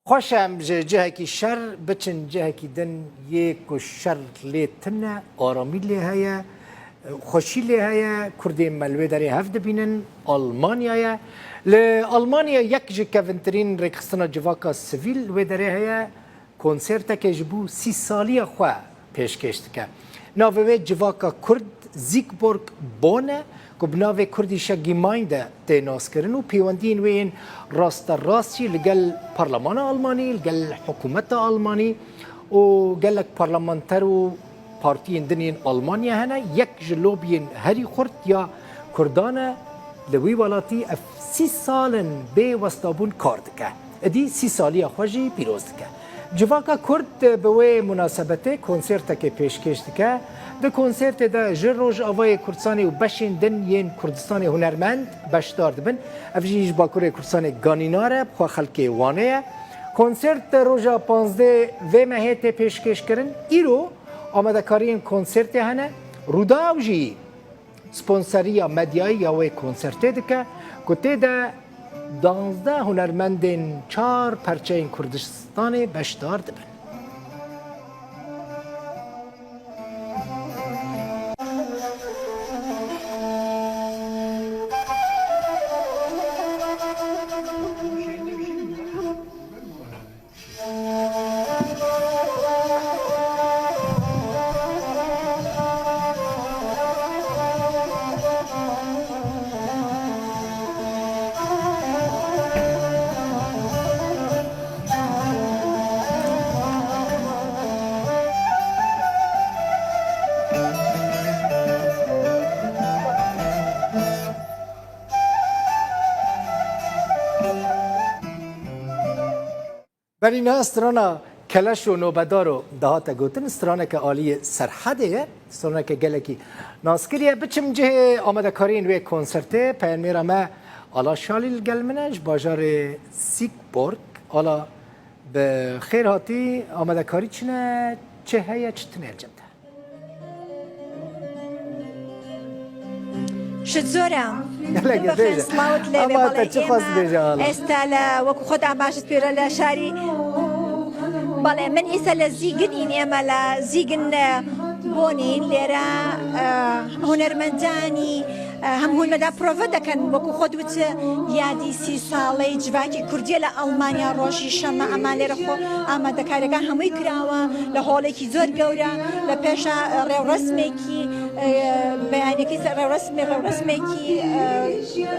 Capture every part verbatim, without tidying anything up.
Xweş e em ji cihekî şer biçin cihekî din yê ku şer lê tune, aramî lê heye, xweşî lê heye, Kurdên me li wê derê hev dibînin, Almanya ye. Li Almanya yek ji kevintirîn rêkxistina civaka sivîl li wê derê heye, konserteke ji bo sî saliya xwe pêşkêş dike. Navê wê civaka Kurd Siegborg Bonn e, ku bi navê Kurdische Gemeinde tê naskirin û pêwendiyên wê yên rasterast jî li gel Parlemana Almanî, li gel hikûmeta Almanî û gelek parlamenter û partiyên din yên Almanya hene. Yek ji lobiyên herî xurt ya Kurdan e, li wî welatî ev sî sal in bê westabûn kar dike. Êdî sî saliya xwe jî pîroz dike. Civaka Kurd bi wê munasebetê konsertekê pêşkêş dike. Di konsertê de ji Rojavayê Kurdistanê û beşên din yên Kurdistanê hunermend beşdar dibin. Ev jî ji Bakurê Kurdistanê ganînar e, bi xwe xelkê Wanê ye. Konsert roja panzdeh vê mehê tê pêşkêşkirin. Îro amadekariyên konsertê hene. Rûdaw jî sponseriya medyayî ya wê konsertê dike, ku tê de danzdeh hunermendên çar perçeyên Kurdistanê beşdar dibin. Berî niha strana Keleş û Nobedaro dihate gotin, straneke aliyê Serhedê ye, straneke gelekî naskirî ye. Biçim cihê amadekariyên wê konsertê, peyamnêra me Ala Şalî li gel min e, ji bajarê Siegburg. Ala, bi xêr hatî, amadekarî çi ne, çi heye, çi tune li cem te? Şit zor e. Gelek Dibexin bêje. Sڵاوت لێ بێ، ئەما بەڵێ تە چ خۆس ئێمە بێژە ئاڵا؟ ئێستا لە وەکو خۆت ئاماژت پێرە لە شاری، بەڵێ، من ئیسە لە زیگنین، ئێمە لە زیگن، ئە، بۆنین لێرە، ئە، هونەرمەندانی، ئە، هەم هونەدا پرۆڤە دەکەن، وەکو خۆت وت، یادی سی ساڵەی جڤاکی کوردیە لە ئەڵمانیا. ڕۆژی شەمە ئەمان لێرە خۆ ئامادەکاریەکان هەمووی کراوە لە هۆڵێکی زۆر گەورە، لە پێشە ڕێوڕسمێکی، ئە، بەیانێکی سەر ڕێوڕسمی، ڕێوڕسمێکی، ئە،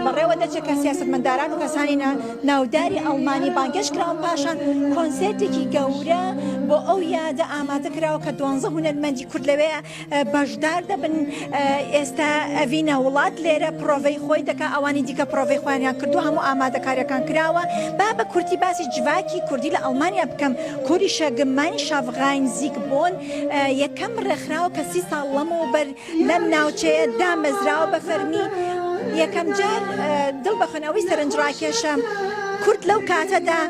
بەڕێوە دەچێت کە سیاستمەداران و کەسانی نا-، ناوداری ئەڵمانی بانگێش کراون. پاشان کۆنسێرتێکی گەورە بۆ ئەو یادە ئامادە کراوە کە دوانزە هونەرمەندی کورد لەوەیە، ئە، بەشدار دەبن. ئە، ئێستا ئەڤینە وڵات لێرە پرۆڤەی خۆی دەکا، ئەوانی دیکە پرۆڤەی خۆیانیان کردو، هەموو ئامادەکاریەکان کراوە. با بە کورتی باسی جڤاکی کوردی لە ئەڵمانیا بکەم. کوردیشە گمانی شافغاین زیک بۆن، ئە، یەکەم ڕێکخراوە کە سی ساڵ لەمەوبەر لەم ناوچەیە دامەزراوە بە فەرمی. یەکەم جار، ئە، دڵ بەخۆن ئەوەی سەرنجڕاکێشە، کورد لەو کاتەدا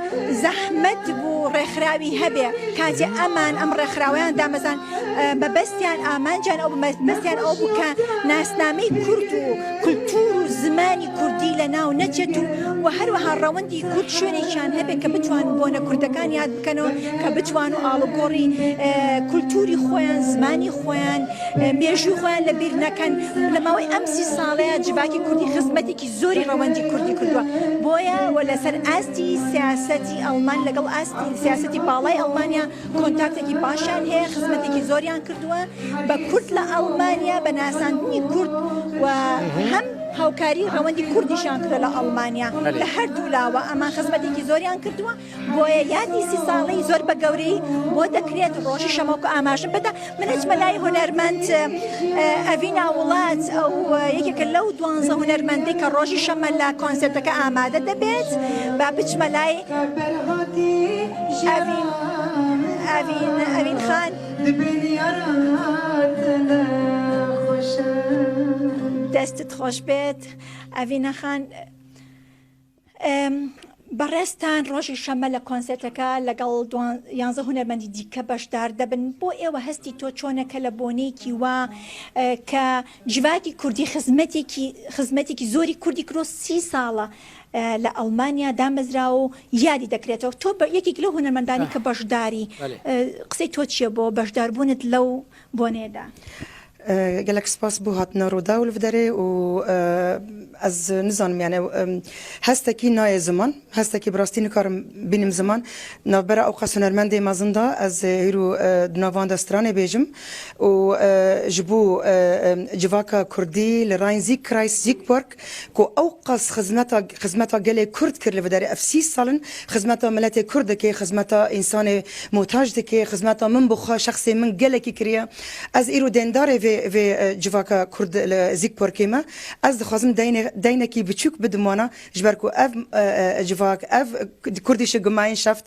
زەحمەت بوو ڕێکخراوی هەبێ. کاتێ ئەمان ئەم ڕێکخراوەیان دامەزان، ئە، مەبەستیان ئامانجیان ئەو، مەبەستیان ئەو بوو کە ناسنامەی کورد و کولتور و زمانی کوردی لە ناو نەچێت و، و هەروەها ڕەوەندی کورد شوێنێکیان هەبێ کە بتوان بۆنە کوردەکان یاد بکەنەوە، کە بتوان و ئاڵوگۆڕی، ئە، کولتوری خۆیان، زمانی خۆیان، ئە، مێژووی خۆیان لە بیر نەکەن. لە ماوەی ئەم سی ساڵەیە جڤاکی کوردی خزمەتێکی زۆری ڕەوەندی کوردی کردووە. بۆیە و لەسەر ئاستی سیاسەتی ئەڵمان لەگەڵ ئاستی سیاسەتی باڵای ئەڵمانیا کۆنتاکتێکی باشیان هەیە، خزمەتێکی زۆریان کردووە بە کورد لە ئەڵمانیا، بە ناساندنی کورد و هەم هاوکاری ڕەوەندی کوردیشیان کردووە لە ئەڵمانیا. بەڵێ. لە هەردوو لاوە ئەمان خزمەتێکی زۆریان کردووە، بۆیە یادی سی ساڵەی زۆر بە گەورەی بۆ دەکرێت. ڕۆژی شەمەکو ئاماژم بدا، من ئەچمە لای هونەرمەند، ئە، ئەڤینا وڵات، ئەو، ئە، یەکێکە لەو دوانزە هونەرمەندەی کە ڕۆژی شەمە لە کۆنسێرتەکە ئامادە دەبێت. با بچمە لای ئەڤین، ئەڤین، ئەڤین خان. دەستت خۆش بێت، ئەڤینە خان. ئەم، بەڕێزتان ڕۆژی شەمە لە کۆنسێرتەکە لەگەڵ دوان-، یانزە هونەرمەندی دیکە بەشدار دەبن. بۆ ئێوە هەستی تۆ چۆنە کە لە بۆنەیەکی وا، ئە، کە جڤاکی کوردی خزمەتێکی، خزمەتێکی زۆری کوردی کرۆ سی ساڵە، e, لە ئەڵمانیا دامەزراوە و یادی دەکرێتەوە. تۆ بە یەکێک لەو هونەرمەندانی کە بەشداری، بەڵێ. E, قسەی تۆ چییە بۆ بەشداربوونت لەو بۆنەیەدا؟ E, gelek spas bo hatina Rûdaw li vê derê û, e, ez nizanim, yani, e, hestekî nayê ziman, hestekî bi rastî nikarim bînim ziman. Navbera ewqas hunermendê mezin de ez, e, hîro, e, di nav wan de stranê bêjim û, e, ji bo, e, e, civaka kurdî li Rhein-Sieg-Kreis, Siegburg, ku ewqas xizmeta, xizmeta gelê kurd kir li vê derê. Ev sî sal in xizmeta miletê kurd dike, xizmeta însanê muhtac dike, xizmeta min bi xwe, şexsê min gelekî kiriye. Ez îro dêndarê vê, vê, e, civaka kurd li Siegburgê me. Ez dixwazim deyne-, deynekî biçûk bidim wana, ji ber ku ev, e, e, civak, ev Kurdische Gemeinschaft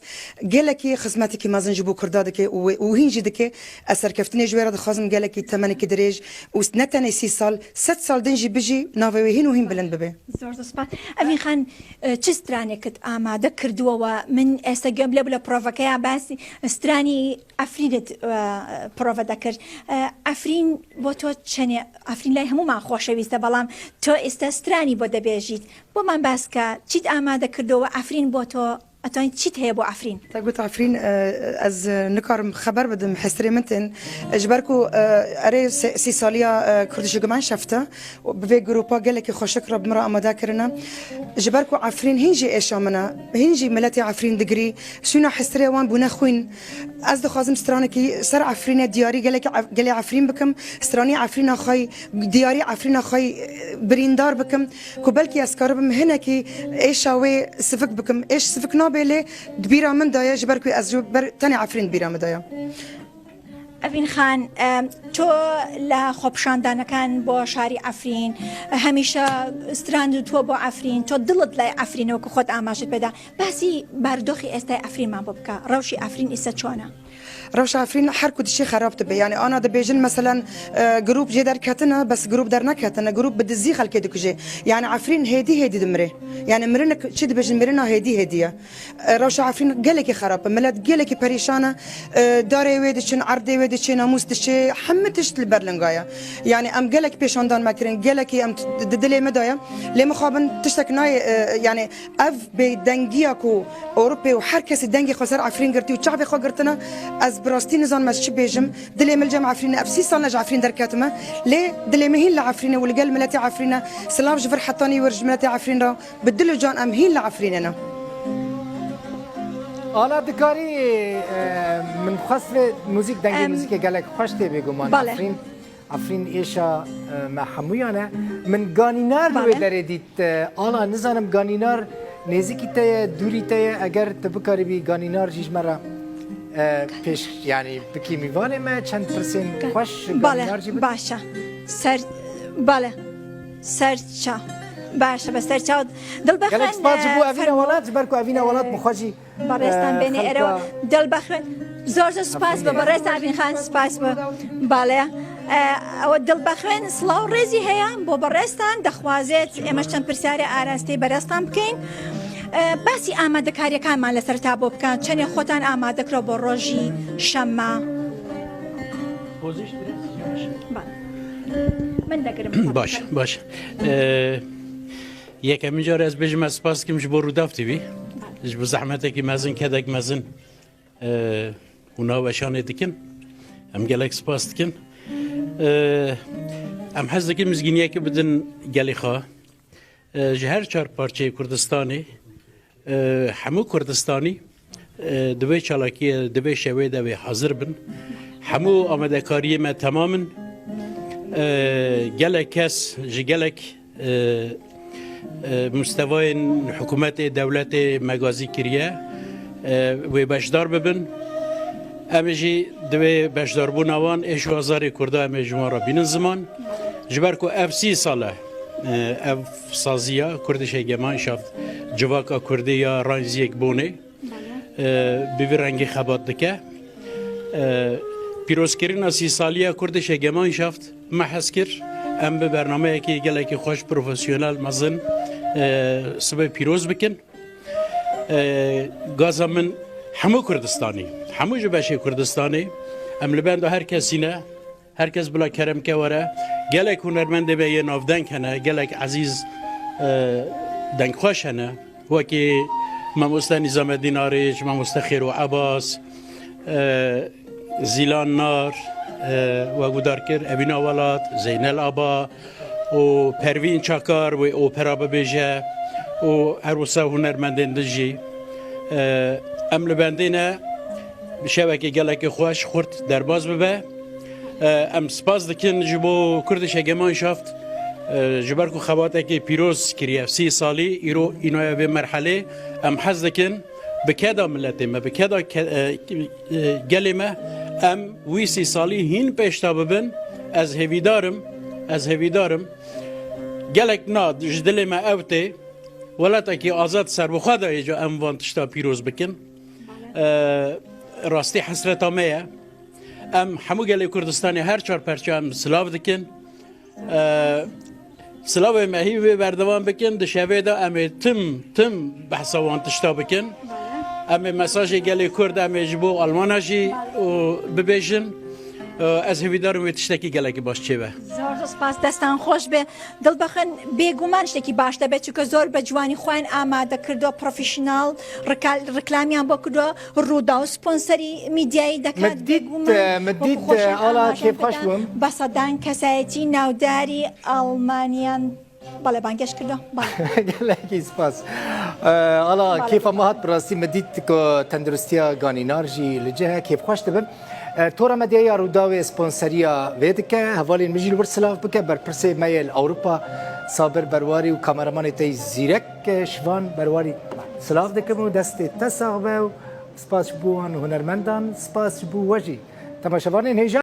gelekî xizmetekî mezin ji bo Kurda dike û wê, û hîn jî dike. Ez serkeftinê ji wê re dixwazim gelekî temenekî dirêj û ne tenê sî sal, sed sal din jî bijî, navê wê hîn û hîn bilind bibe. Zor zor spas. Evîn Xan, e, çi stranekit amade kirdiwe we? Min êsta gem lê bila provekeye basî stranî Efrînit, e, prova dekir. E, Efrîn bo to çenê? Efrîn lay hemûman xoşewîst e, belam to êsta stranî bo dibêjît. Bo man bas ke, çît amade kirdiwe we? Efrîn bo to, etoyîn çît heye bo Efrîn? Te got Efrîn, e, ez, e, nikarim xeber bidim, hestirê min tên. E, ji ber ku, e, erê se-, sî saliya, e, Kurdische Gemeinschaft e, û bi vê grupa gelekî xweşik re bi min re amade kirine. Ji ber ku Efrîn hîn jî êşa min e, hîn jî miletê Efrîn digirî, sûna hestirê wan bûne xwîn. Ez dixwazim stranekî ser Efrînê diyarî gelekî Ef-, gelê Efrîn bikim, stranî Efrîna xwe, diyarî Efrîna xwe, e, birîndar bikim. Ku belkî ez karibim hinekî êşa wê sivik bikim. Êş sivik nabe lê di bîra min de ye, ji ber ku ez ji ber tenê Efrîn di bîra min de ye. Evîn Xan, e, to li xwepişandanekan bo şarî Efrîn, hemîşe strand to bo Efrîn, to dilit lay Efrîn wekî xwe amaje pê da. Basî barodoxê êstay Efrîn man bo bike. Rewşî Efrîn îse çon e? Rewşa Efrîn her ku diçe xerab dibe. Yani ana dibêjin meselen, e, grûp jê derketine, bes grûp derneketine, grûp bi dizî xelkê dikuje. Yani Efrîn hêdî hêdî dimire. Yani mirinek çi dibêjin, mirina hêdî hêdî ye. E, rewşa Efrîn gelekî xerab e. Milet gelekî perîşan e. E, darê wê diçin, erdê wê diçe, namûs diçe, hemû tişt li ber linga ye. Yani em gelek pêşandan me kirin, gelekî em t-, di dilê me de ye. Lê mixabin tiştek nayê, e, yani Ev bêdengiya ku Ewropê û her kesî dengê xwe ser Efrîn girtî û çavê xwe girtine, ez bi rastî nizanim ez çi bêjim. Dilê min li cem Efrîn e, ev sî sal ne ji Efrîn derketime. Lê dilê min hîn li Efrîn e û li gel miletê Efrîn e. Silav ji vir hetanî wir ji miletê Efrîn re. Bi dil û can em hîn li Efrînê ne. Ala dikarî, e, min xwest vê muzîk, dengê Em, muzîkê gelek xweş tê bêguman. Bale. Efrîn. Efrîn êşa, e, me hemûyan e. Min Ganînar li wê Bale. derê dît. E, ala nizanim Ganînar nêzîkî te ye, dûrî te ye. Eger tu bikaribî Ganînar jî ji me re, e, pêş, yanî bikî mîvanê me, çend pirsên xweş ji Bale, Ganînar jî bik. Baş e. Ser, bale. Serça. Baş e, be serça. Dilbexen, Gelek spas ji bo e, Evîna fermo. Welat, ji ber ku Evîna Welat bi xwe jî Barêstan, e, bênê ere xelka dilbexş bin. Zor zor spas bo, Efendim. Barêstan Evîn Xan, spas bo. Bale. E, ew dilbexş bin, silav rêzî heye bo barêstan, dixwazêt ême çend pirsyarê arastê barêstan bikin. E, basî amadekariyekên me li ser tablo bikin. Çenê xwetan amade kiro bo rojî şema. Bale. Min degirim. Baş, baş. E, Yekemîn car ez bêjim, ez spas dikim ji bo Rûdaw T V. Ji bo zehmetekî mezin, kedek mezin, e, hûna weşanê dikin. Em gelek spas dikin. E, em hez dikin mizgîniyekê bidin gelê xwe. E, ji her çar parçeyê Kurdistanê, e, hemû Kurdistanî, e, di vê çalakiyê, di vê şevê de wê hazir bin. Hemû amadekariyê me temam in. E, gelek kes ji gelek, e, e, mustewayên hikûmetê, dewletê me gazî kiriye, e, wê beşdar bibin. Em ê jî di wê beşdarbûna wan êş û azarê Kurda em ê ji wan re bînin ziman. Ji ber ku ev sî sal e, e, ev saziya Kurdische Gemeinschaft, Civaka Kurdê ya Rhein-Sieg-Bonê, e, bi vî rengî xebat dike. E, pîrozkirina sî saliya Kurdische Gemeinschaft me hez kir, em bi bernameyekî gelekî xweş, profesyonel, mezin, e, sibê pîroz bikin. E, gaza min hemû Kurdistanî, hemû ji beşê Kurdistanê, em li benda her kesî ne. Her kes bila kerem ke were. Gelek hunermendê me yê navdeng hene, gelek ezîz, e, dengxweş hene. Wekî mamoste Nîzamedîn Arîç, mamoste Xêro Ebas, e, Zîlan Nar, e, we guhdar kir, Evîna Welat, Zeynel Aba û Pervîn Çakar wê opera bibêje û her wisa hunermendên din jî. E, em li bendê ne bi şevekê gelekî xweş, xurt derbas bibe. E, em spas dikin ji bo Kurdische Gemeinschaft, e, ji ber ku xebatekê pîroz kiriye, sî salî, îro înoya vê merhelê. Em hez dikin bi keda miletê me, bi keda ke-, e, e, gelê me, em wî sî salî hîn pêşta bibin. Ez hêvîdar im, ez hêvîdar im. Gelek na ji dilê me ew tê. Welatekî azad serbixwe dayê ca em van tişta pîroz bikin. E, rastî hesreta me ye. Em hemû gelê Kurdistanê her çar perçe em silav dikin. E, silavê me hî wê berdewam bikin. Di şevê de em ê tim, tim behsa wan tişta bikin. Em ê mesajê gelê Kurd em ê ji bo Almana jî û bibêjin. E, ez hêvîdar im wê tiştekî gelekî baş çêbe. زۆر سپاس، دەستان خۆش بێ. دڵبەخن، بێگومان شتێکی باش دەبێت، چونکە زۆر بە جوانی خۆیان ئامادە کردووە، پرۆفیشناڵ ڕکال-، ڕکلامیان بۆ کردووە، ڕووداو سپۆنسەری میدیایی دەکات. من دیت، بێگومان من دیت، وەکو خۆشیان ئاڵا ئاماژە کێفخۆش دەدەن بووم. بە سەدان کەسایەتی ناوداری ئەڵمانیان. بەڵێ، بانگێش کردووە. بەڵێ. Gelekî spas. Ee, ala بەڵێ. Kêfa me hat bi rastî, me dît ku tenduristiya ganînar jî li cih e, kêfxweş dibim. Ee, Tora Medyaya Rûdawê sponseriya vê dike. Hevalên min jî li wir silav bike. Berpirsê me yê li Ewropa, Sabir Berwarî û kameramanê te yî zîrek, e, Şivan Berwarî silav dikim û destê te sax be û spas ji bo wan hunermendan, spas ji bo we jî. Temaşevanên hêja.